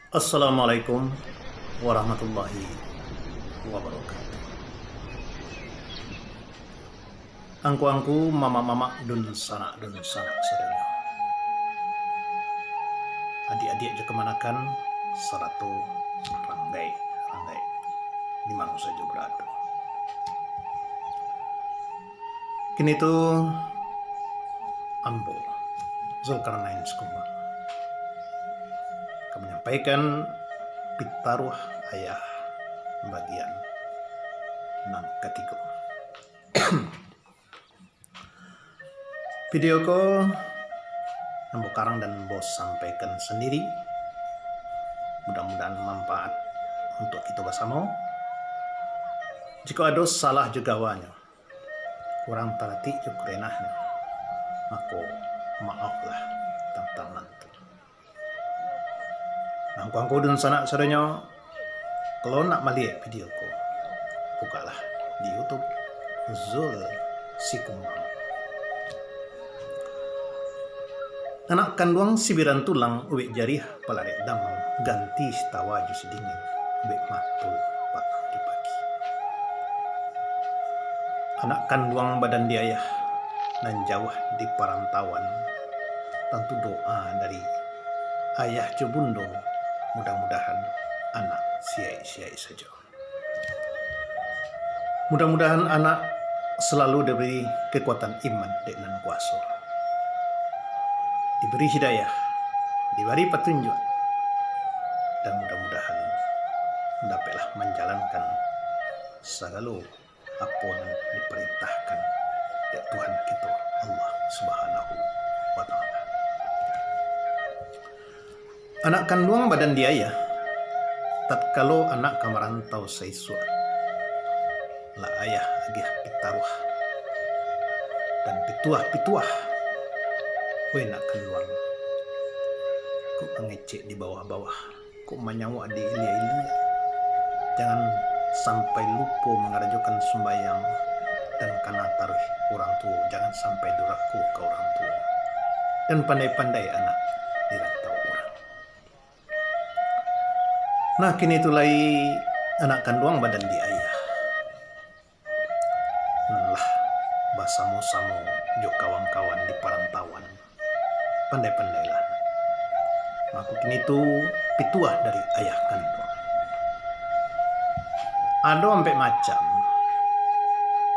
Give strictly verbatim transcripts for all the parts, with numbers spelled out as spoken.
Assalamualaikum warahmatullahi wabarakatuh. Angku-angku, mamak-mamak, dunsanak-dunsanak sadonyo, adiak-adiak jo kamanakan, sarato ranggaik-ranggaik di mano sajo barado. Kini tu, ambo, Zulkarnain Sikumbang, ka manyampaikan Pitaruah Ayah bagian nan katigo. Video ko ambo karang dan ambo sampaikan sandiri. Mudah-mudahan manfaat untuak kito basamo. Jikok ado salah jo gawanyo, kurang taratik jo kurenahnyo, mako, maaflah tantang nan tu. Nah, angku-angku dunsanak sadonyo, kalau nak maliek video ko, bukaklah di YouTube Zul Sikumbang. Anak kanduang sibiran tulang, ubek jariah palarek damam, ganti sitawa jo sidingin, ubek mato patang di pagi. Anak kanduang badan di ayah, nan jauah di parantauan, tantu doa dari ayah jo bundo, mudah-mudahan anak siaik-siaik sajo. Mudah-mudahan anak salalu diberi kekuatan iman dek Nan Kuaso, diberi hidayah, diberi patunjuak, dan mudah-mudahan dapeklah manjalankan sagalo apo nan diparintahkan dek Tuhan kito, Allah Subhanahu wa Ta'ala. Anak kanduang badan di ayah, tatkalo anak ka marantau saisuak, lah ayah agiah pitaruah dan pituah-pituah, weh nak kanduang, kok mangecek di bawah-bawah, kok manyawak di ilia-ilia. Jangan sampai lupo mangarajokan sumbayang, dan kana taruih urang tuo, jangan sampai durako ka urang tuo, dan pandai-pandai anak di rantau urang. Nah, kini tu lai anak kanduang badan di ayah, nan lah basamo-samo jo kawan-kawan di parantauan, pandai-pandailah. Mako kini tu pituah dari ayah kanduang. Ado ampek macam,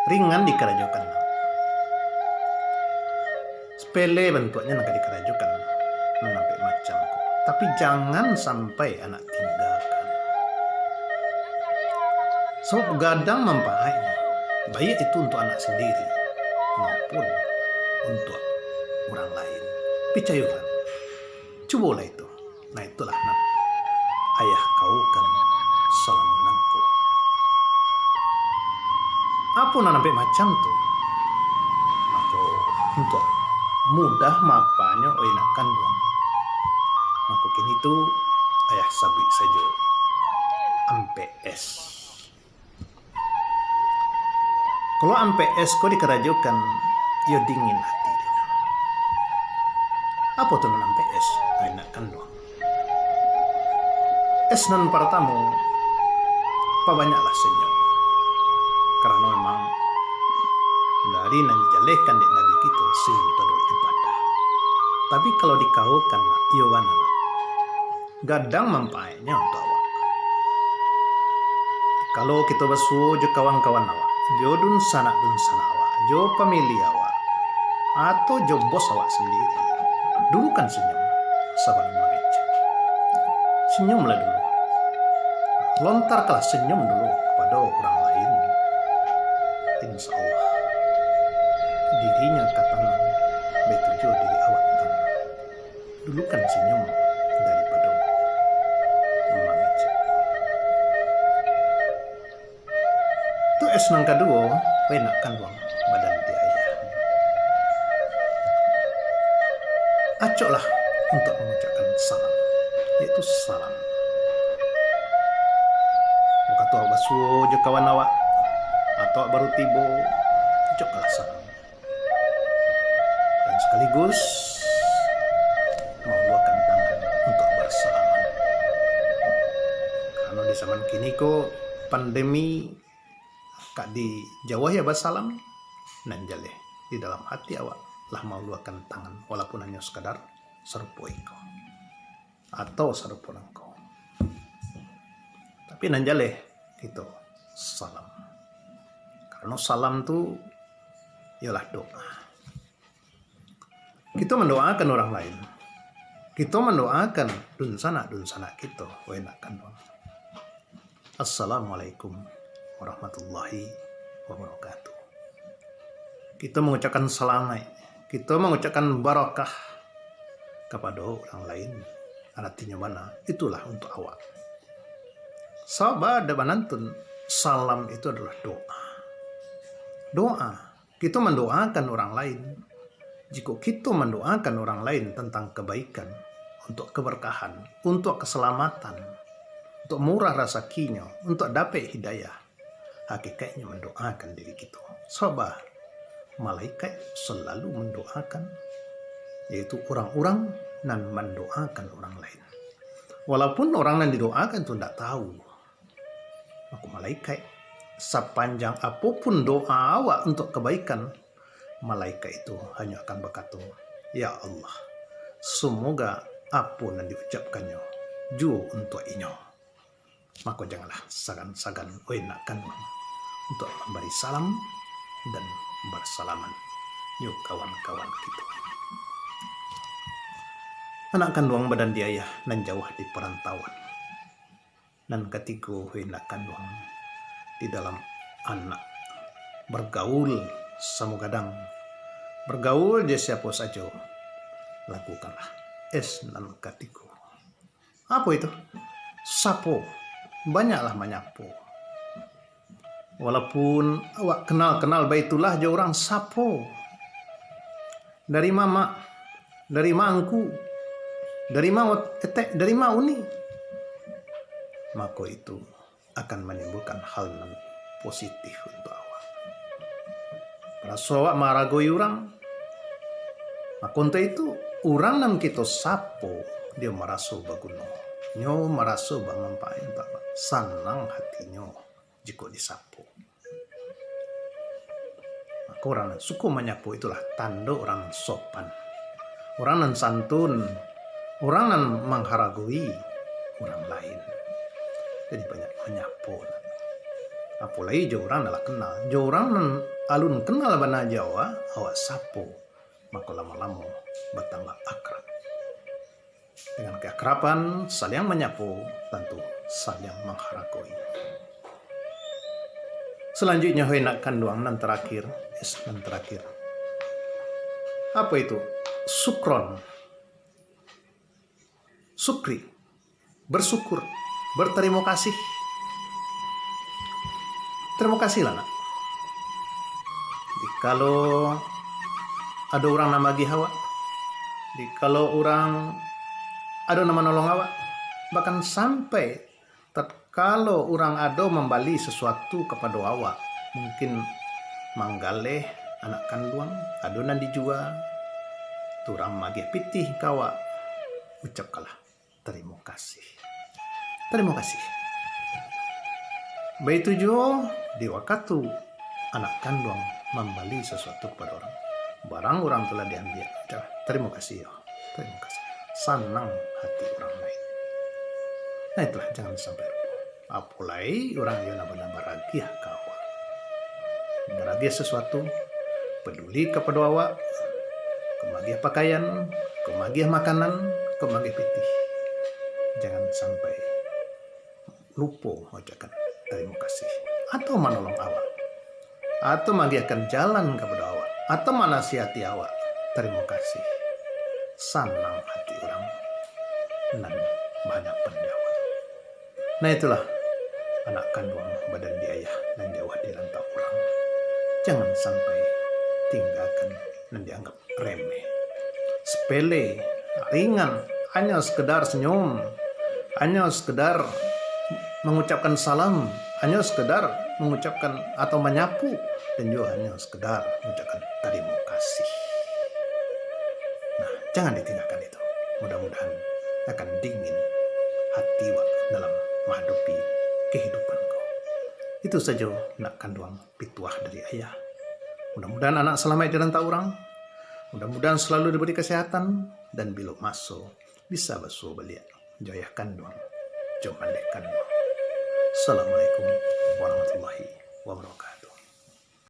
ringan dikarajokan, sepele bantuaknyo nan ka dikarajokan, nan ampek macam ko. Tapi jangan sampai anak tinggakan. Sabab gadang manfaatnyo, baiak itu untuak anak sandiri, maupun untuak urang lain. Picayolah, cubolah itu. Nah, itulah nan ayah kawokan salamo nangko. Apo nan ampek macam tu? Mako, untuak mudah maapanyo, oi nak kanduang, mako kini tu ayah sabuik sajo, ampek es. Kalau ampek es ko dikarajokan, iyo dingin ati dinyo. Apo tu nan ampek es, oi nak kanduang? Es nan partamo, pabanyaklah senyum. Karano memang dari nan dijalehkan dek Nabi kito, senyum tu adalah ibadah. Tapi kalau dikawokan, iyo bana, gadang manfaatnyo untuak awak. Kalau kito basuo jo kawan-kawan awak, jo dunsanak-dunsanak awak, jo pamili awak, atau jo bos awak sandiri, dulukan senyum sabalun mangecek. Senyumlah dulu. Lontarkanlah senyum dulu kapado urang lain. Insya Allah, dirinyo ka tanang, baitu juo diri awak tanang. Dulukan senyum daripado mangecek. Tu es nan kaduo, oi nak kanduang, badan di ayah. Acoklah untuak mangucapkan salam, yaitu salam. Wakatu awak basuo jo kawan awak, atau awak baru tibo, acokkanlah salam. Dan sakaligus mauluakan tangan untuak basalaman. Zaman kini ko pandemi, ka dijauahi basalam, nan jaleh di dalam hati awak lah mauluakan tangan, walaupun hanyo sakadar sarupo iko atau sarupo nangko. Tapi nan jaleh kito salam. Karano salam tu ialah doa. Kito mandoakan urang lain. Kito mandoakan dunsanak-dunsanak kito, wahai nak kanduang. Assalamualaikum warahmatullahi wabarakatuh. Kito mangucapkan salamaik, kito mangucapkan barakah kapado urang lain. Aratinyo bana, itulah untuak awak. Sabab bada banantun, salam itu adalah doa. Doa. Kito mandoakan urang lain. Jikok kito mandoakan urang lain tantang kabaikan, untuak kabarkahan, untuak kasalamatan, untuak murah rasakinyo, untuak dapek hidayah, hakikaiknyo mandoakan diri kito. Sabab malaikat salalu mandoakan, yaitu urang-urang nan mandoakan urang lain. Walaupun urang nan didoakan tu ndak tahu, mako malaikat, sapanjang apo pun doa awak untuak kabaikan, malaikat itu hanyo akan bakato, "Ya Allah, samoga apo nan diucapkannyo juo untuak inyo." Mako janganlah sagan-sagan, wahai nak kanduang, untuak mambari salam dan barsalaman jo kawan-kawan kito. Anak kanduang badan di ayah nan jauah di parantauan. Nan katigo, wahai nak kanduang, di dalam anak bargaul samo gadang, bargaul jo siapo sajo, lakukanlah S nan katigo. Apo itu? Sapo. Banyaklah manyapo. Walaupun awak kanal-kanal baitulah jo urang, sapo. Dari ma mak, dari ma angku, dari ma etek, dari ma uni. Mako itu akan manimbulkan hal nan positif untuak awak. Maraso awak maharagoi urang, mako untuak itu, urang nan kito sapo, nyo maraso baguno, nyo maraso bamampaat untuak awak, sanang hatinyo jikok disapo. Mako urang nan suko manyapo itulah tando urang nan sopan, urang nan santun, urang nan mangharagoi urang lain. Jadi banyak manyapo. Apo lai jo urang nan lah kenal, jo urang nan alun kenal bana jo awak, awak sapo, mako lamo-lamo batambah akrab. Dengan keakraban, saliang manyapo, tantu saliang mangharagoi. Salanjuiknyo, wahai nak kanduang, nan tarakhir, S nan tarakhir. Apo itu? Sukron. Sukri. Bersyukur. Berterimo kasih. Terimo kasihlah, nak. Jikalau ado urang nan magiah awak, jikalau urang ado nan manolong awak, bahkan sampai tatkalo urang ado mambali sasuatu kapado awak, mungkin manggaleh anak kanduang, ado nan dijua, tu urang magiah pitih ka awak, ucapkanlah tarimo kasih. Tarimo kasih. Baitu juo di wakatu anak kanduang mambali sasuatu kapado urang, barang urang tu lah diambiak, ucap, "Tarimo kasih, yo. Tarimo kasih." Sanang hati urang lain. Nah, itulah, jangan sampai lupo. Apo lai urang iyo nan bana baragiah ka awak. Baragiah sasuatu, paduli kapado awak, ka magiah pakaian, ka magiah makanan, ka magiah pitih. Jangan sampai lupo mangucapkan tarimo kasih, atau manolong awak, atau magiahkan jalan kapado awak, atau manasihati awak, tarimo kasih. Sanang hati urang nan bahadapan di awak. Nah, itulah, anak kanduang badan di ayah nan jauah di rantau urang. Jangan sampai tinggakan nan dianggap remeh, sepele, ringan, hanyo sekedar senyum, hanyo sekedar mangucapkan salam, hanyo sekedar mangucapkan atau manyapu, dan juo hanyo sekedar mangucapkan tarimo kasih. Nah, jangan ditinggakan itu. Mudah-mudahan akan dingin hati awak dalam manghadapi kehidupan ko. Itu sajo nak kanduang pituah dari ayah. Mudah-mudahan anak salamaik di rantau urang. Mudah-mudahan selalu diberi kesehatan dan bilo maso bisa basuo baliak jo ayah kanduang, jo mandeh kanduang. Assalamualaikum warahmatullahi wabarakatuh.